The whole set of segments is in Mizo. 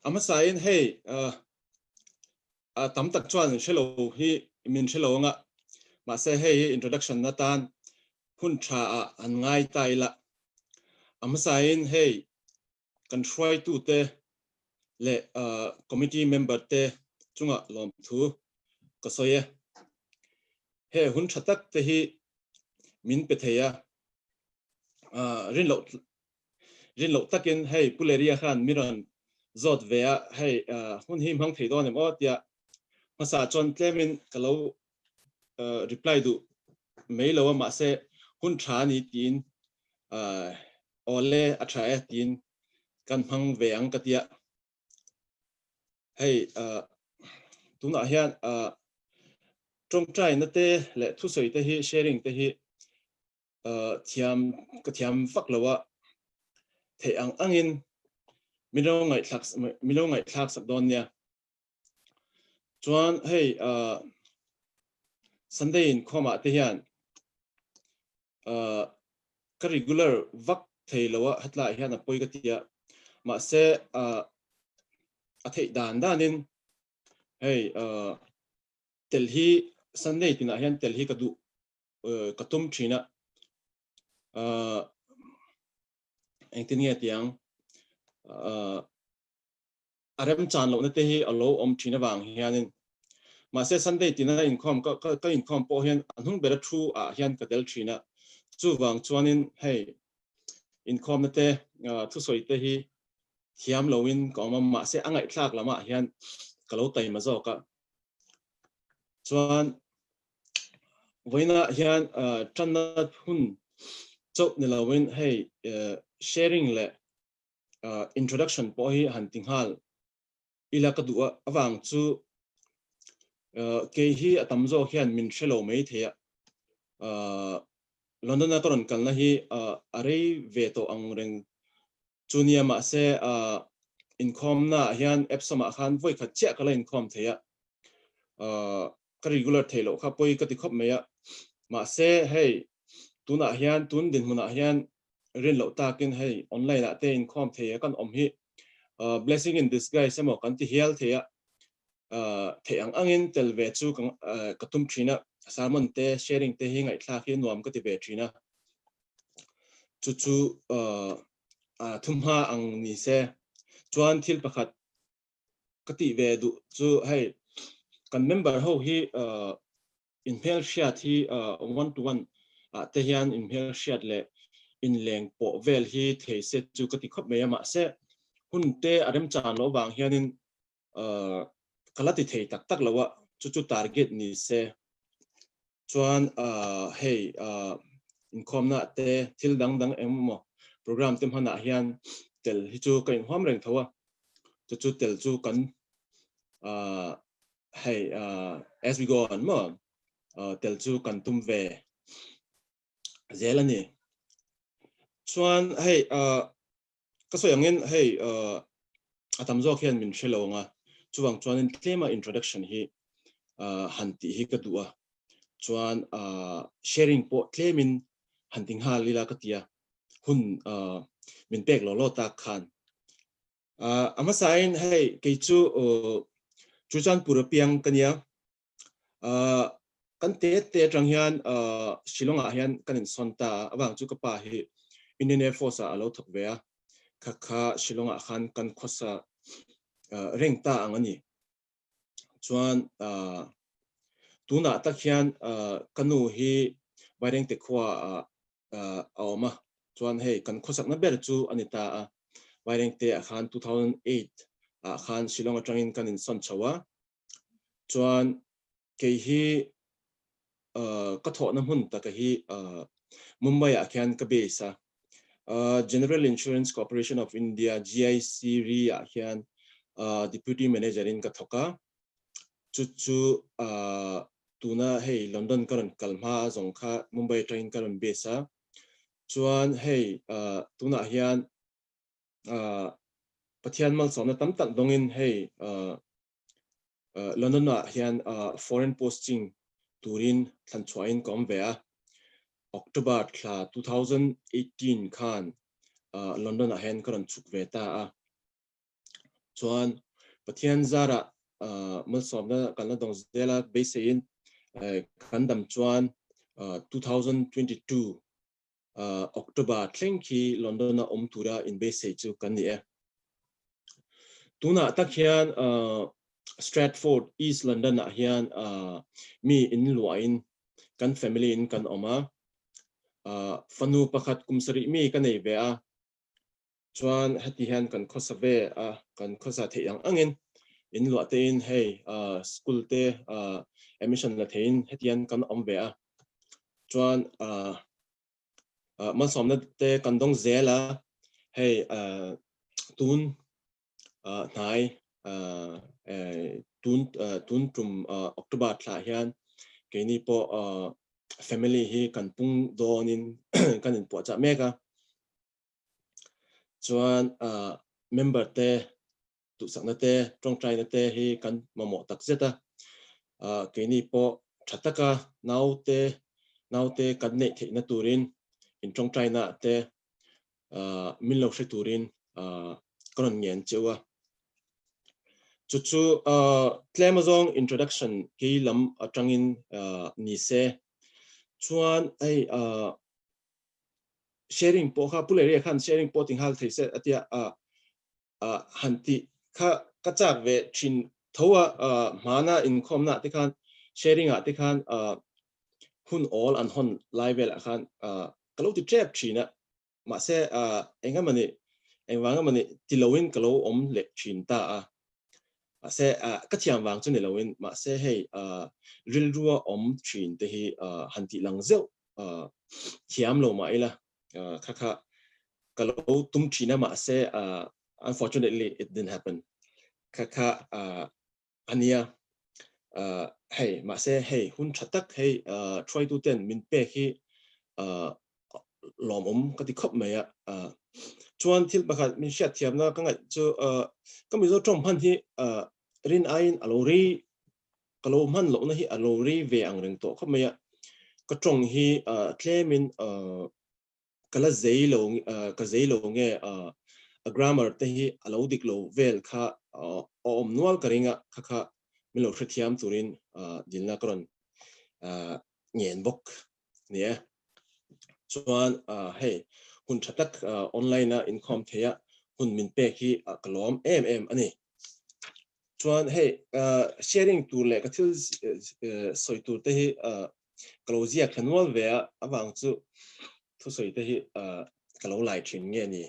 A hmasain hei tam tak chuan hre lo hi min hre lo anga mahse hei hi introduction atan hun tha ah an ngai ta ila. A hmasain hei kan hruaitute leh committee member te chungah lawmthu ka sawi e. He hun tha tak te hi min pe thei a, rin loh rin loh takin hei Pu Leria khan mi rawn zawt ve a, hei hun hi hmang thei dawn em aw tia hmasa chuan tlemin ka lo reply duh mai lo a, mahse hun tha a ni tiin awle a tha e tiin kan hmang ve ang ka tia. Hei tunah hian tawngtaina te leh thusawi te hi sharing te hi thiam ka thiam vak lo a, theih ang angin min lo ngaihthlak min lo ngaihthlak sak dawn nia. Chuan hei Sunday inkhawmah te hian ka regular vak thei lo a, hetlaiah hian a pawi ka ti a, mahse a theih dan danin hei tel hi Sunday tinah hian tel hi ka duh ka tum thin a, engtin nge tiang a remchan lohna te hi a lo awm thin avang hianin mahse Sunday tina inkhawm ka ka inkhawm pawh hian a hnung bera thu ah hian ka tel thin a, chuvang chuanin hei inkhawmna te thusawi te hi thiam loin ka awm a, mahse a ngaihthlak lamah hian ka lo taima zawk a, chuan vawiinah hian tanna hun chauh ni loin hei sharing leh introduction pawh hi han ti nghal ila ka duh a, avang chu kei hi a tam zawk hian min hre lo mai thei a, London a ka rawn kalna hi a rei ve tawh ang reng chu nia mahse inkhawmna ah hian Epsom ah khan vawi khat chiah ka la inkhawm thei a, ka regular theih loh kha pawi ka ti khawp mai a, mahse hei tunah hian tun dinhmunah hian rin loh takin hei online ah te inkhawm thei a kan awm hi blessing in disguise emaw kan ti hial thei a, theih ang angin tel ve chu ka tum thin a, sermon te sharing te hi ngaihthlak hi nuam ka ti ve thin a, chu chu thumhma ang ni se chuan thil pakhat ka tih ve duh chu hei kan member ho hi inhmelhriat hi one to one ah te hian inhmelhriat leh inleng pawh vel hi thei se chu ka ti khawp mai a, mahse hun te a remchan loh avang hianin ka la ti thei tak tak lo a, chu chu target ni se chuan hei inkhawmna te thil dang dang engemaw program te hmanah hian tel hi chu ka inhuam reng tho a, chu chu tel chu kan hei as we go on maw tel chu kan tum ve zel a ni. Chuan hei ka sawi angin hei a tam zawk hian min hre lo ang a, chuvang chuanin tlema introduction hi han tih hi ka duh a, chuan sharing pawh tlemin han ti nghal ila ka ti a, hun min pek lo lo tak khan. A hmasain hei kei chu Churachandpur a piang ka nia, Kan te te atang hian Shillong ah hian kan insawn ta a, avang chu ka pa hi Indian Air Force ah a lo thawk ve a, kha kha Shillong ah khan kan khawsa reng ta ang a ni. Chuan tunah tak hian ka nu hi Vairengte khua ah a awm a, chuan hei kan khawsakna ber chu a ni ta a, Vairengte ah khan 2008 ah khan Shillong atangin kan insawn chho a, chuan kei hi ka thawhna hmun taka hi Mumbai ah khian ka base a, General Insurance Corporation of India GIC ri ah khian Deputy Manager in ka thawk a, chu chu tuna hei London ka rawn kal hma zawng kha Mumbai atangin ka rawn base a, chuan hei tunah hian Pathian malsawmna tam tak dawngin hei London ah hian foreign posting turin thlan chhuahin ka awm ve a, October thla 2018 khan London ah hian ka rawn chhuk ve ta a. Chuan Pathian zarah malsawmna kan la dawng zel a, beiseiin kan dam chuan 2022 October thleng khi London-a awm tura inbeisei chu kan ni e. Tunah tak hian Stratford, East London-ah hian mi in luahin kan family in kan awm a. Fanu pakhat kum sarih mi ka nei ve a, Chuan heti hian kan khawsa ve a, kan khawsa theih ang angin in luah tein hei school te admission la theiin heti hian kan awm ve a. Chuan malsawmna te kan dawng zel a, hei tun hnai tun tun tum October thla hian keini pawh family hi kan pung dawnin kan inpuahchah mek a. Chuan member te duhsakna te tawngtaina te hi kan mamawh tak zet a, keini pawh tha taka naute naute kan neih theihna turin in tawngtaina te min lo hre turin ka rawn ngen cheu a. Chu chu tlem azawng introduction kei lam atangin ni se. Chuan hei sharing pawh kha Pu Leria khan sharing pawh ti nghal thei se a tia a han ti kha ka chak ve thin tho a hmana inkhawmna te khan sharing ah te khan hun awl an hawn lai velah khan ka lo ti tep thin a mahse engemawni engvang emawni ti loin ka lo awm leh thin ta a mahse ka thiam vang chu ni loin mahse hei rilrua awm thin te hi han tih lang zeuh thiam lo mah ila kha kha ka lo tum thin a mahse unfortunately it didn't happen kha kha ania hei mahse hei hun tha tak hei hruaitu ten min pek hi lawmawm ka ti khawp mai a chuan thil pakhat min hriat thiamna ka ngaih chu ka Mizo tawng hman hi rin aiin a lo rei ka lo hman lohna hi a lo rei ve ang reng tawh khawp mai a, ka tawng hi tlemin ka la zei lo ka zei lo nge a grammar te hi a lo dik lo vel kha a awm nual ka ring a, kha kha min lo hrethiam turin dilna ka rawn ngen bawk ni e. Chuan hei hun tha tak online a inkhawm thei a hun min pek hi ka lawm em em a ni. Chuan hei sharing tur leh ka thil sawi tur te hi ka lo ziak thla nual ve a, avang chu thusawi te hi ka lo lai thin nge ni.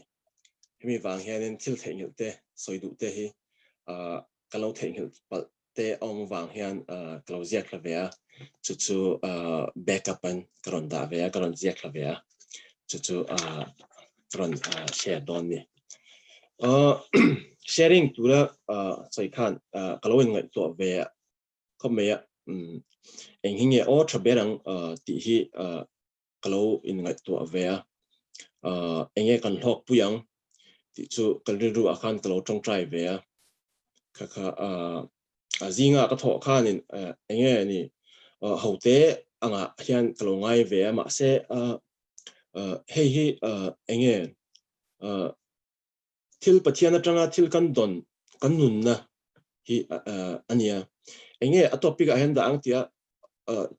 Hemi vang hianin thil theihnghilh te sawi duh te hi ka lo theihnghilh palh te a awm avang hian ka lo ziak thla ve a, chu chu backup an ka rawn dah ve a, ka rawn ziak thla ve a, chu chu ka rawn share dawn ni. Sharing tura sawi khan ka lo inngaihtuah ve khawp mai a, eng hi nge aw tha ber ang tih hi ka lo inngaihtuah ve a, eng nge kan hlawk pui ang tih chu ka rilru ah khan ka lo tawngtai ve a, kha kha a zinga ka thawh khanin eng nge ni hote angah hian ka lo ngai ve a, mahse hei hi eng nge Thil Pathian atanga thil kan dawn kan nunna hi a nia. Enge a topic ah hian dah ang tia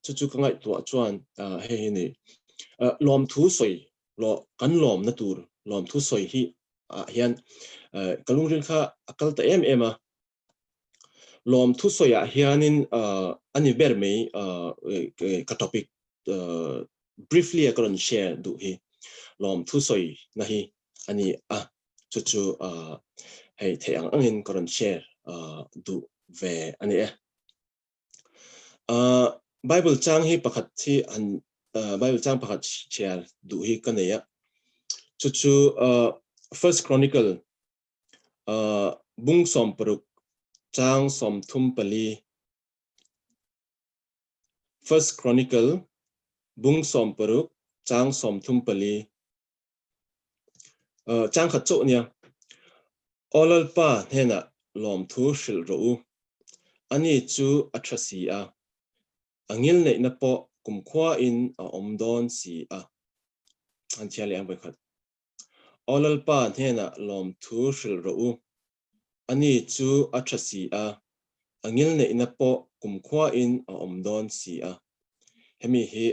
chu chu ka ngaihtuah chuan hei hi ni. Lawmthu sawi lo kan lawmna tur lawmthu sawi hi ah hian ka lungril kha a kal ta em em a. Lawmthu sawi ah hianin a ni ber mai ka topic briefly a ka rawn share duh hi. Lawmthu sawi na hi a ni a, chu chu hei theih ang angin ka rawn share duh ve a ni e. Bible chang hi pakhat hi an Bible chang pakhat share duh hi ka nei a, chu chu First Chronicle bung 16 chang 34. First Chronicle bung 16 chang 34. Chang khat chauh nia. Aw Lalpa hnenah lawmthu hrilh rawh u. Ani chu a tha si a, a ngilneihna pawh kumkhuain a awm dawn si a. An chhiar leh ang vawikhat. Aw Lalpa hnenah lawmthu hrilh rawh u. Ani chu a tha si a, a ngilneihna pawh kumkhuain a awm dawn si a. Hemi hi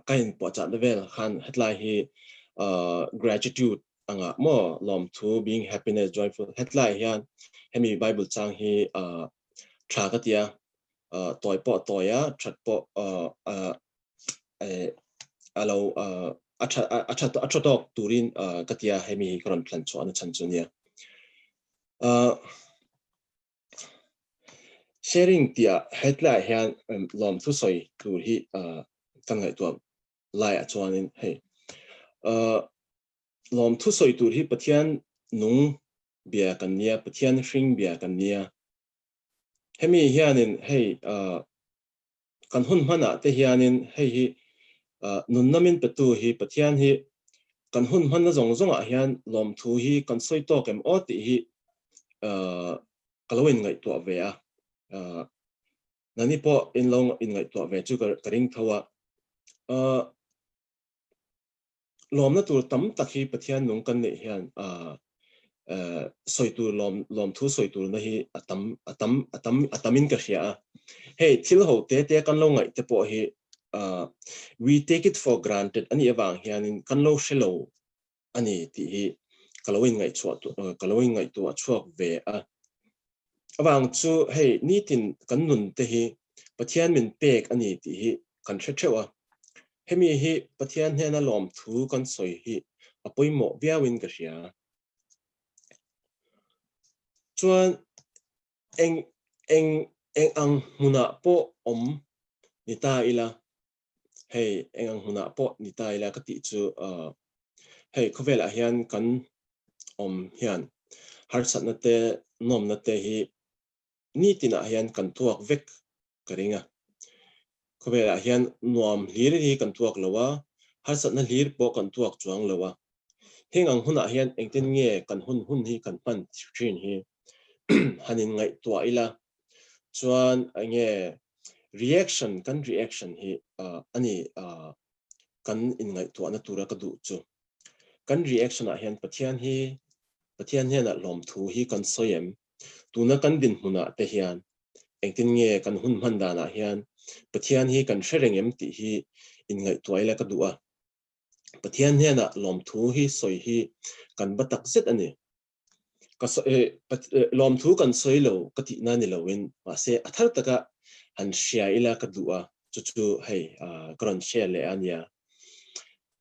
ka inpuahchahna vel khan hetlai hi gratitude anga maw lawmthu being happiness joyful hetlai hian hemi Bible chang hi tha ka tia tawi pawh tawi a that pawh a lo a tha a tha a tha tawk turin ka tia hemi hi ka rawn thlan chhuah na chhan chu nia. Sharing tia hetlai hian lawmthu sawi tur hi kan ngaihtuah laiah chuanin hei lawmthu sawi tur hi Pathian nung bia kan nia Pathian hring bia kan nia hemi hianin hei kan hun hmanah te hianin hei hi nunna min petu hi Pathian hi kan hun hmanna zawng zawngah hian lawmthu hi kan sawi tawk em aw tih hi ka lo inngaihtuah ve a. Nani pawh in lo inngaihtuah ve chu ka ring tho a. Lawmna tur tam tak hi Pathian nung kan neih hian sawi tur lawm lawmthu sawi turna hi a tam a tam a tam a tamin ka hria a. Hei thil ho te te kan lo ngaih te pawh hi we take it for granted anih avang hianin kan lo hre lo a ni tih hi ka lo inngaihchhuah ka lo inngaihtuah chhuak ve a. Avang chu hei nitin kan nun te hi Pathian min pek a ni tih hi kan hre theuh a. Hemi hi Pathian hnena lawmthu kan sawi hi a pawimawh viauin ka hria. Chuan eng eng eng ang hmunah pawh awm ni ta ila hei eng ang hmunah pawh ni ta ila ka tih chu hei khawvelah hian kan awm hian harsatna te nawmna te hi nitinah hian kan tuak vek ka ring a. Khawvelah hian nuam hlir hi kan tuak lo a, harsatna hlir pawh kan tuak chuang lo a. Heng ang hunah hian engtin nge kan hun hun hi kan hman thin hi han inngaihtuah ila chuan enge reaction kan reaction hi a ni kan inngaihtuahna tura ka duh chu. Kan reaction ah hian Pathian hi Pathian hnenah lawmthu hi kan sawi em? Tuna kan dinhmunah te hian engtin nge kan hun hman danah hian Pathian hi kan hre reng em tih hi inngaihtuah ila ka duh a. Pathian hnenah lawmthu hi sawi hi kan va tak zet a ni. Ka lawmthu kan sawi lo ka tihna ni loin mahse a thar taka han hria ila ka duh a, chu chu hei ka rawn share leh a nia.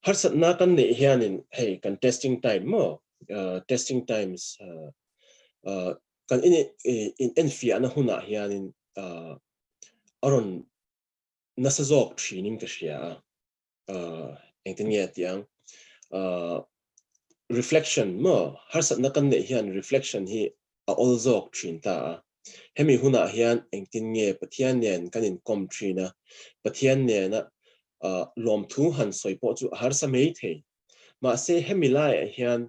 Harsatna kan neih hianin hei kan testing time maw testing times kan in in enfiahna hunah hianin a rawn nasa zawk thinin ka hria a. Engtin nge tih ang reflection maw harsatna kan neih hian reflection hi a awl zawk thin ta a. Hemi hunah hian engtin nge Pathian nen kan inkawm thin a, Pathian nena lawmthu han sawi pawh chu a harsa mai thei. Mahse hemi laiah hian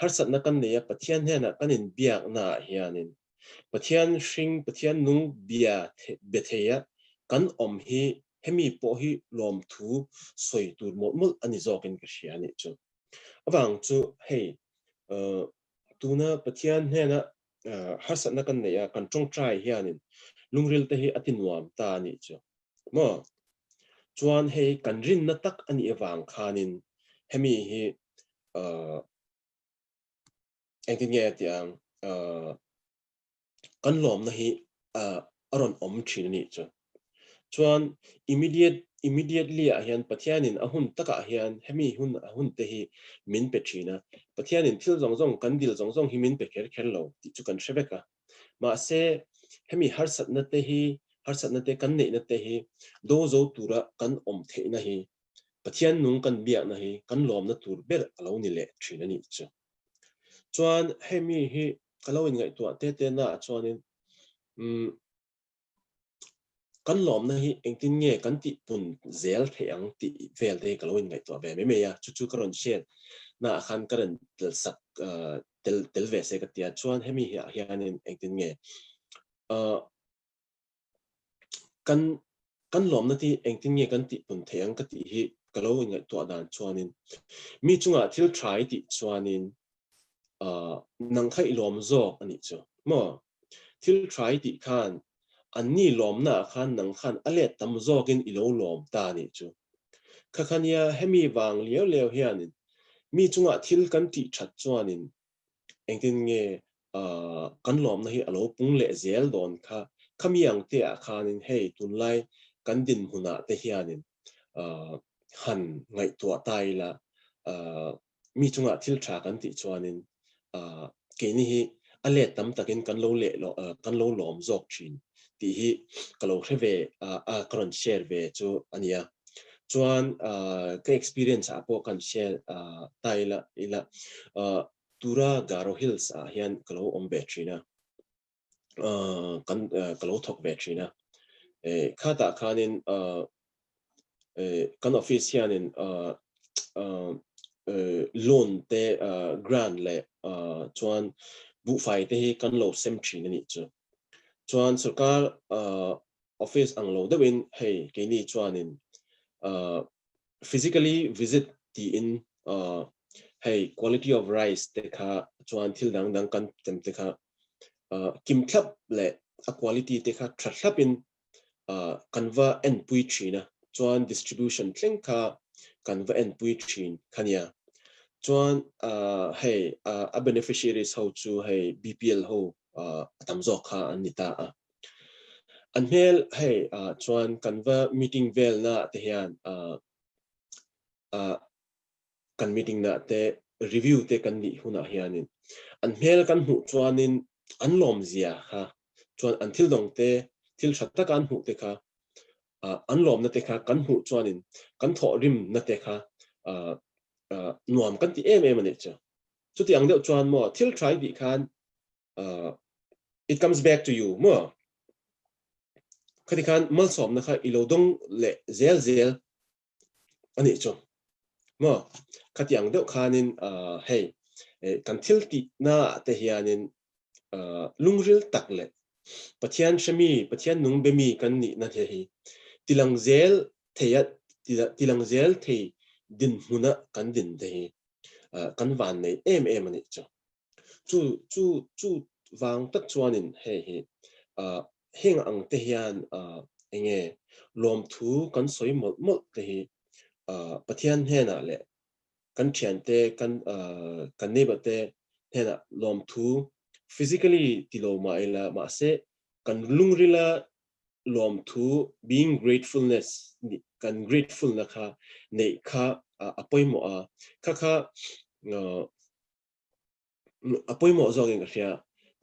harsatna kan nei a, Pathian hnenah kan inbiaknaah hianin Pathian hring, Pathian nung bia be thei a kan awm hi hemi pawh hi lawmthu sawi tur mawlh mawlh a ni zawkin ka hria a nih chu. Avang chu hei tuna Pathian hnena harsatna kan neih a kan tawngtai hianin lungril te hi a ti nuam ta a nih chu. Maw? Chuan hei kan rinna tak a nih avang khanin hemi hi engtin nge tih ang kan lawmna hi a rawn awm thin a nih chu. Chuan immediate immediately ah hian Pathianin a hun takah hian hemi hun a hun te hi min pe thin a. Pathianin thil zawng zawng kan dil zawng zawng hi min pe kher kher lo tih chu kan hre vek a. Mahse hemi harsatna te hi harsatna te kan neihna te hi do zo tura kan awm theihna hi Pathian nung kan biakna hi kan lawmna tur ber a lo ni leh thin a nih chu. Chuan hemi hi ka lo inngaihtuah te te naah chuanin umm kan lawmna hi engtin nge kan tih pun zel theih ang tih vel te hi ka lo inngaihtuah ve mai mai a, chu chu ka rawn share naah khan ka rawn tel sak tel tel ve se ka ti a, chuan hemi ah hianin engtin nge ah Kan kan lawmna te hi engtin nge kan tihpun theih ang ka tih hi ka lo inngaihtuah dan chuanin mi chungah thil tha i tih chuanin Nang kha i lawm zawk a nih chu maw? Thil tha i tih khan anni lawmna ah khan nang khan a let tam zawkin i lo lawm ta a nih chu. Kha kha nia hemi vang liau liau hianin mi chungah thil kan tih that chuanin engtin nge kan lawmna hi a lo pung leh zel dawn kha khami ang te ah khanin hei tunlai kan dinhmunah te hianin han ngaihtuah ta ila mi chungah thil tha kan tih chuanin keini hi a let tam takin kan lo leh kan lo lawm zawk thin tih hi ka lo hre ve a ka rawn share ve chu a nia. Chuan ka experience ah pawh kan share ta ila ila Tura Garo Hills ah hian ka lo awm ve thin a. Kan ka lo thawk ve thin a. Khatah khanin kan office hianin loan te grant leh chuan buhfai te hi kan lo sem thin a nih chu. Chuan sorkar office ang lo deuhin hei keini chuanin physically visit tiin hei quality of rice te kha chuan thil dang dang kan tem te kha kim thlap leh a quality te kha tha thlapin kan va enpui thin a, chuan distribution thleng kha kan va enpui thin kha nia. Chuan hei a beneficiaries ho chu hei BPL ho a tam zawk kha an ni ta a. An hmel hei chuan kan va meeting vel na te hian kan meeting na te review te kan nih hunah hianin an hmel kan hmuh chuanin an lawm zia kha chuan an thil dawng te thil tha taka an hmuh te kha an lawmna te kha kan hmuh chuanin kan thawhrim na te kha nuam kan ti em em a nih chu. Chuti ang deuh chuan maw thil tha i tih khan it comes back to you maw khati khan malsawmna kha i lo dawng leh zel zel a nih chu maw khatiang deuh khanin hei kan thil tihna ah te hianin lungril tak leh Pathian hremi Pathian nung bemi kan nihna te hi tilang zel thei a tilang zel thei dinhmuna kan din te hi kan van nei em em a nih chu. Chu chu chu vang tak chuanin hei hi heng ang te hian enge lawmthu kan sawi mawlh mawlh te hi Pathian hnenah leh kan thiante kan kan neighbor te hnenah lawmthu physically ti lo mah ila mahse kan lungrila lawmthu being gratefulness kan grateful na kha neih kha a pawimawh a kha kha a pawimawh zawkin ka hria.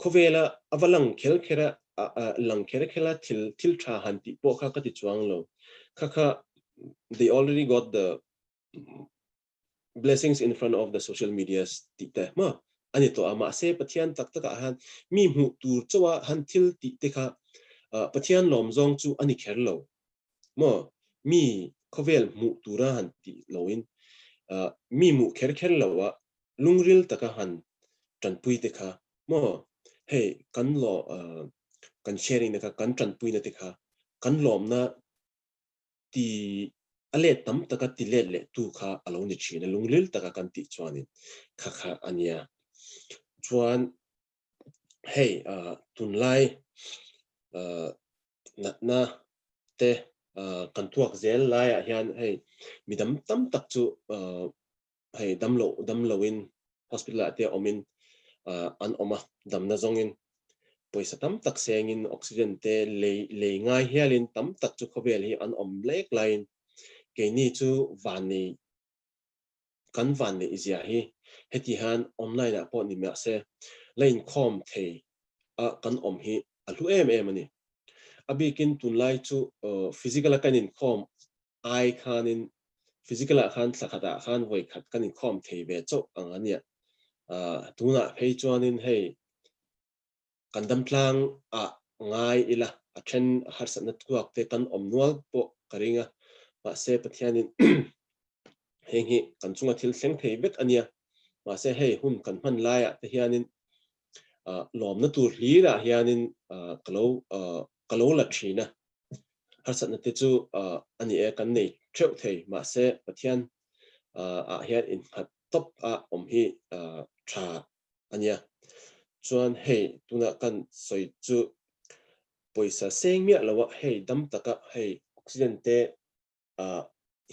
Khawvela a va lang kher kher a, lang kher kher a thil thil tha han tih pawh kha ka ti chuang lo. Kha kha they already got the blessings in front of the social medias tih te ma ani tawh a mahse Pathian tak takah han mi hmuh tur chauha han thil tih te kha Pathian lawm zawng chu ani kher lo. Maw mi khawvel hmuh tura han tih loin mi hmuh kher kher lo a lungril taka han tanpui te kha maw hei kan law kan sharing na kha kan tanpui na te kha kan lawmna ti a let tam taka ti let leh tu kha a lo ni thin a lungril taka kan tih chuanin kha kha ania chuan hei tunlai natna te kan tuak zel laiah hian hei midam tam tak chu hei damlo damloin hospital ah te awmin an awm a, damna zawngin pawisa tam tak sengin oxygen te lei lei ngai hialin tam tak chu khawvel hi an awm lek laiin keini chu vannei kan vanneih zia hi heti hian online ah pawh ni mahse la inkhawm thei a kan awm hi a hlu em em a ni. A bikin tunlai chu physical a kan inkhawm ai khanin physical ah khan thla khatah khan vawi khat kan inkhawm thei ve chauh ang a nia. Tunah phei chuanin hei kan damtlang ah ngai ila a then harsatna tuak te kan awm nual pawh ka ring a, mahse Pathianin heng hi kan chunga thil thleng thei vek a nia. Mahse hei hun kan hman laiah te hianin lawmna tur hlirah hianin ka lo ka lo la thin a. Harsatna te chu a ni e, kan nei theuh thei. Mahse Pathian ah hian innghat tawp a awm hi tha a nia. Chuan hei tuna kan sawi chu pawisa seng miah lo a hei dam taka hei oxygen te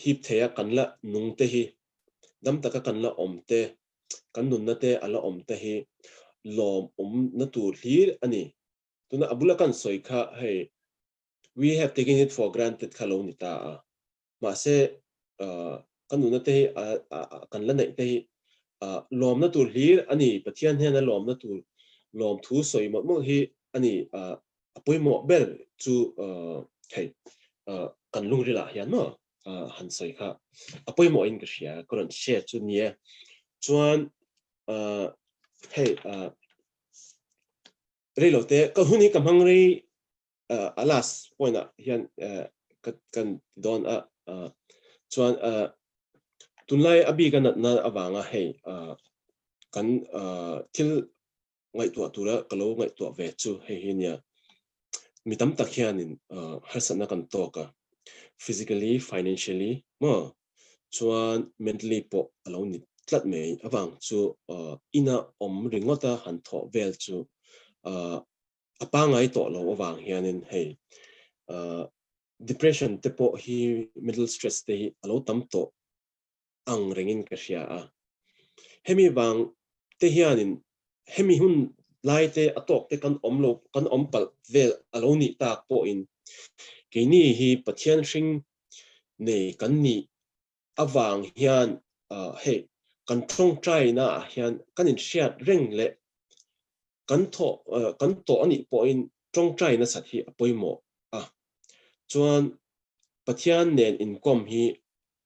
hip thei a kan la nung te hi dam taka kan la awm te kan nunna te a la awm te hi lawm awmna tur hlir a ni. Tuna a bula kan sawi kha hei we have taken it for granted kha lo ni ta a. Mahse ka nunna te hi kan la neih te hi lawmna tur hlir a ni. Pathian hnena lawmna tur lawmthu sawi mawlh mawlh hi a ni a pawimawh ber chu hei kan lungrilah hian maw han sawi kha a pawimawhin ka hria ka rawn share chu ni e. Chuan hei reilote ka hun hi ka hmang rei a last point ah hian ka kan ti dawn a chuan tunlai a bik a natna avanga hei kan thil ngaihtuah tura ka lo ngaihtuah ve chu hei hi nia mi tam tak hianin harsatna kan tawk a physically financially maw chuan mentally pawh a lo ni tlat mai avang chu ina awm ringawta han thawh vel chu a pangai tawh lo avang hianin hei depression te pawh hi mental stress te hi a lo tam tawh ang rengin ka hria a. Hemi vang te hianin hemi hun lai te a tawk te kan awm lo kan awm palh vel a lo nih tak pawhin keini hi Pathian hring nei kan nih avang hian hei kan tawngtaina ah hian kan inhriat reng leh kan thawh kan tawh a nih pawhin tawngtai nasat hi a pawimawh a. Chuan Pathian nen inkawm hi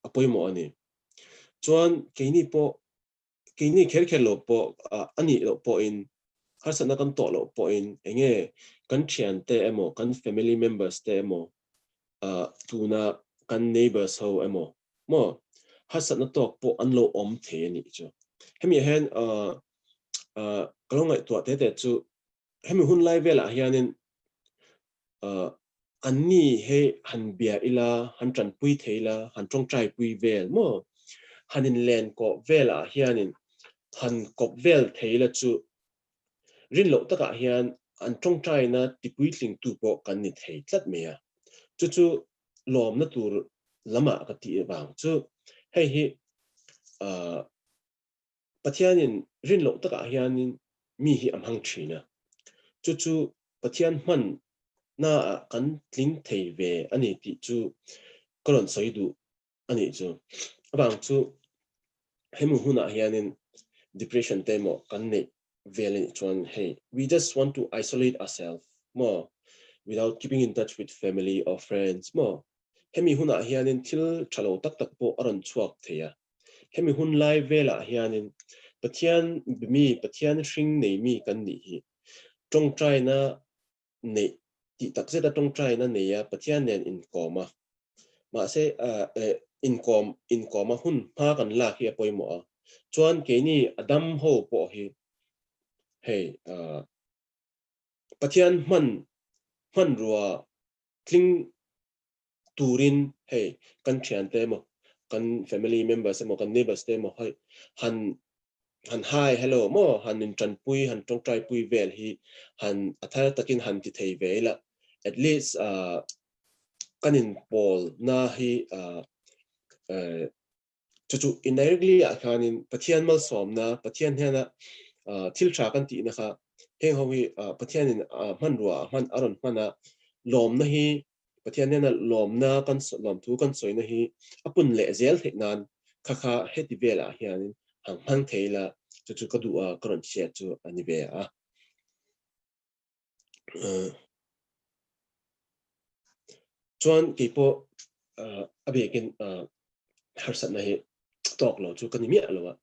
a pawimawh a ni. Chuan keini pawh keini kher kher lo pawh a nih loh pawhin harsatna kan tawh loh pawhin enge kan thiante emaw kan family members te emaw tuna kan neighbors ho emaw maw harsatna tawk pawh an lo awm thei a nih chu. Hemi ah hian ka lo ngaihtuah te te chu hemi hun lai velah hianin Anni hei han bia ila, han tanpui thei ila, han tawngtai pui vel maw? Han inlen kawh velah hianin han kawp vel thei ila chu rin loh takah hian an tawngtaina tipuitlingtu pawh kan ni thei tlat mai a. Chu chu lawmna tur lamah ka tih avang chu hei hi Pathianin rin loh takah hianin mi hi a hmang thin a, chu chu Pathian hmannaah kan tling thei ve a ni tih chu ka rawn sawi duh a nih chu. Avang chu hemi hunah hianin depression te emaw kan neih vel a nih chuan hei we just want to isolate ourselves maw without keeping in touch with family or friends maw hemi hunah hianin thil tha lo tak tak pawh a rawn chhuak thei a. Hemi hun lai velah hianin Pathian mi, Pathian hring nei mi kan nih hi tawngtaina neih tih tak zeta tawngtaina neia Pathian nen inkawm a, mahse inkawm inkawm a hun hma kan lak hi a pawimawh a, chuan keini a dam ho pawh hi hei Pathian hman hmanrua tling turin hei kan thiante emaw kan family members emaw kan neighbors te emaw hei han han hi hello maw han in tanpui han tawngtai pui vel hi han a thar takin han ti thei ve ila at least uh, kan in pawl na hi uh, uh, Chu chu indirectly ah khanin Pathian malsawmna, Pathian hnena thil tha kan tihna kha heng ho hi Pathianin hmanrua ah hman a rawn hman a, lawmna hi Pathian hnena lawmna kan lawmthu kan sawina hi a pun leh zel theih nan kha kha heti velah hianin hang hmang thei ila chu chu ka duh a ka rawn hriat chu a ni ve a. Chuan keipawh a bikin harsatna hi tawk lo chu ka ni miah lo a.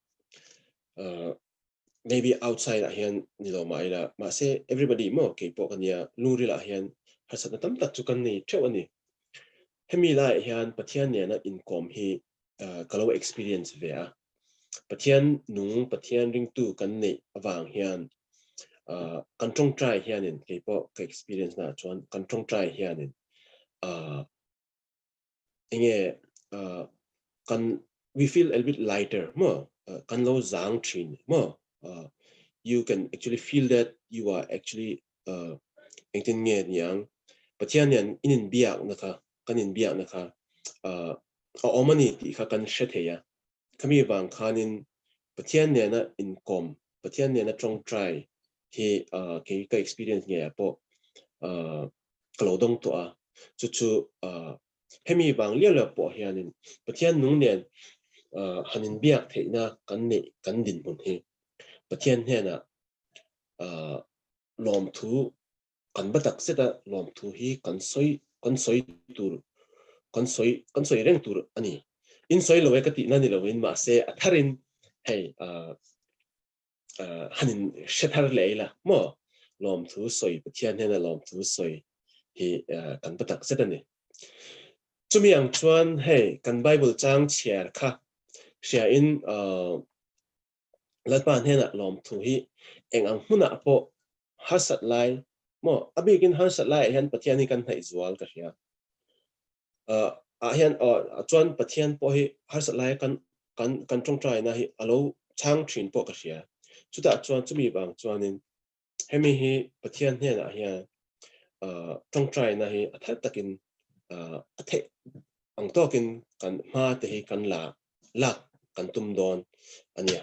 Maybe outside ah hian ni lo mah ila mahse everybody maw keipawh ka nia lungril ah hian harsatna tam tak chu kan nei theuh a ni. Hemi laiah hian Pathian nena inkawm hi ka lo experience ve a. Pathian nung, Pathian ringtu kan neih avang hian kan tawngtai hianin keipawh ka experience na chuan kan tawngtai hianin enge kan we feel a bit lighter maw kan lo zang thin maw. You can actually feel that you are actually uh, engtin nge niang Pathian nen in inbiakna kha kan inbiakna kha uh, a awm ani tih kha kan hre thei a. Khami vang khanin Pathian nena inkawm, Pathian nena tawngtai hi uh, kei ka experience nge ah pawh uh, ka lo dawng tawh a. Chu chu uh, hemi vang liau liau pawh hianin Pathian nung nen uh, han inbiak theihna kan neih kan dinhmun hi Pathian hnenah uh, lawmthu kan ba tak zet a, lawmthu hi kan sawi kan sawi tur kan sawi kan sawi reng tur a ni. In sawi lo e ka tihna ni loin mahse a tharin hei uh, uh, han in hre thar leh ila maw lawmthu sawi Pathian hnena lawmthu sawi hi uh, kan ba tak zet a ni. Chumi ang chuan hei kan Bible chang chhiar kha hria in uh, Lalpa hnenah lawmthu hi eng ang hmunah pawh harsat lai maw a bikin harsat laiah hian Pathian hi kan hnaih zual ka hria. Uh, ah hian uh, chuan Pathian pawh hi harsat lai kan kan kan tawngtaina hi alo chhang thin pawh ka hria. Chutah chuan chumi vang chuanin hemi hi Pathian hnenah hian uh, tawngtaina hi a thar takin uh, a theih ang tawkin kan hma te hi kan la lak kan tum dawn ania.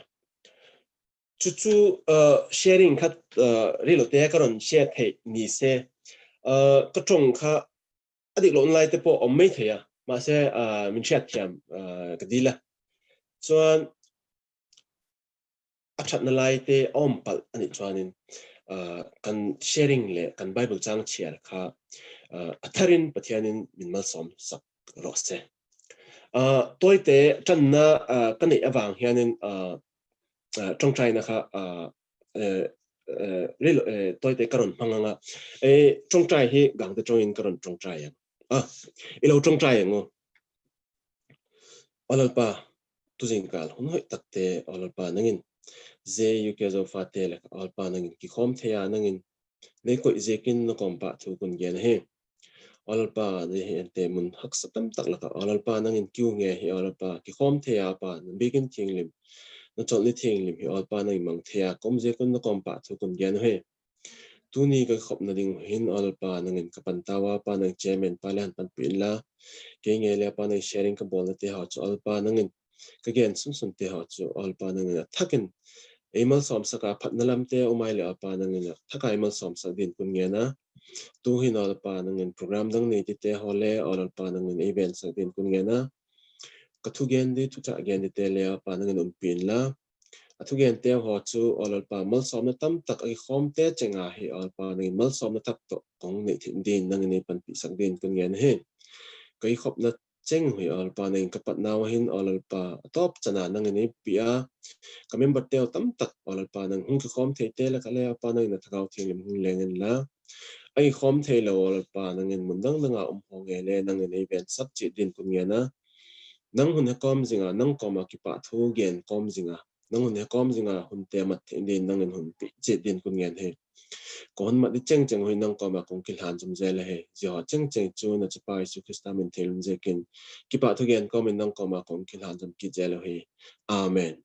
Chu chu uh, sharing kha uh, rilo te ka rawn share theih ni se uh, ka tawng kha a dik loh lai te pawh awm mai thei a, mahse uh, min hriat thiam uh, ka dil a. Chuan a thatna lai te a awm palh a nih chuanin uh, kan sharing leh kan Bible chang chhiar kha uh, a tharin Pathianin min malsawm sak rawh se. Uh, tawite tanna uh, ka neih avang hianin uh, uh, tawngtaina kha uh, uh, uh, ril uh, tawite ka rawn hmang anga e tawngtai hi gangte tawngin ka rawn tawngtai ang a ilo tawngtai ang u Aw Lalpa, tuzingkal hun hawih tak te Aw Lalpa nangin ze UK Zofa te le Aw Lalpa nangin ki khawm thei a nangin lei kawih zekin na kawm pah thu kun gen hi Aw Lalpa ne hi ente mun hak sa tam tak laka Aw Lalpa nangin kiu nge hi Aw Lalpa ki khawm thei a pa na bikin thianglim na chawlh ni thianglim hi Aw Lalpa nangin mang thei a kawm zekun na kawm pah thu kun gen hi Tuni ka khawp na ding hin Aw Lalpa nangin ka pan tawa pa nang chairman pa le han pan puin la ke nge le pa nang sharing ka bol na te ha chu Lalpa nangin ka gen sum sum te ha chu Lalpa nangin a thakin eimal som saka phat na lam te umai le Lalpa nangin a thaka eimal som sak din kun nge na tu hin Lalpa nangin program dang nei ti te ho le Lalpa nangin ei ven sak din kun nge na ka thu gen di thu cha gen di te le Lalpa nangin um pin la A thugen te haw chu Aw Lalpa malsawmna tam tak a khawm te chenga hi Aw Lalpa nangin malsawmna tak tawh kawng neih theih din nangin ei pan pih sak din kun ngen hi. Ka i khawpna cheng hui Aw Lalpa nangin ka pat nau hin Aw Lalpa a tawp chana nangin ei pi a ka member teu tam tak Aw Lalpa nang hung ka khawm thei te la ka le Lalpa nangin a thakau thianghlim hung lengin la a i khawm thei lo Aw Lalpa nangin mun dang danga um haw nge le nangin ei ven sak chi din kun ngen a. Nang hun he kawm zinga nang kawm a kipa thu gen kawm zinga nang hun he kawm zinga hun te mat the din nang in hun pi chi din kun ngen he ko hun mat di cheng cheng hui nang kawm a kung ki hlan zum zel he zi ho cheng cheng chu na chupa Isu Krista min thelum zekin kipa thu gen kawm in nang kawm a kung ki hlan zum ki zel he. Amen.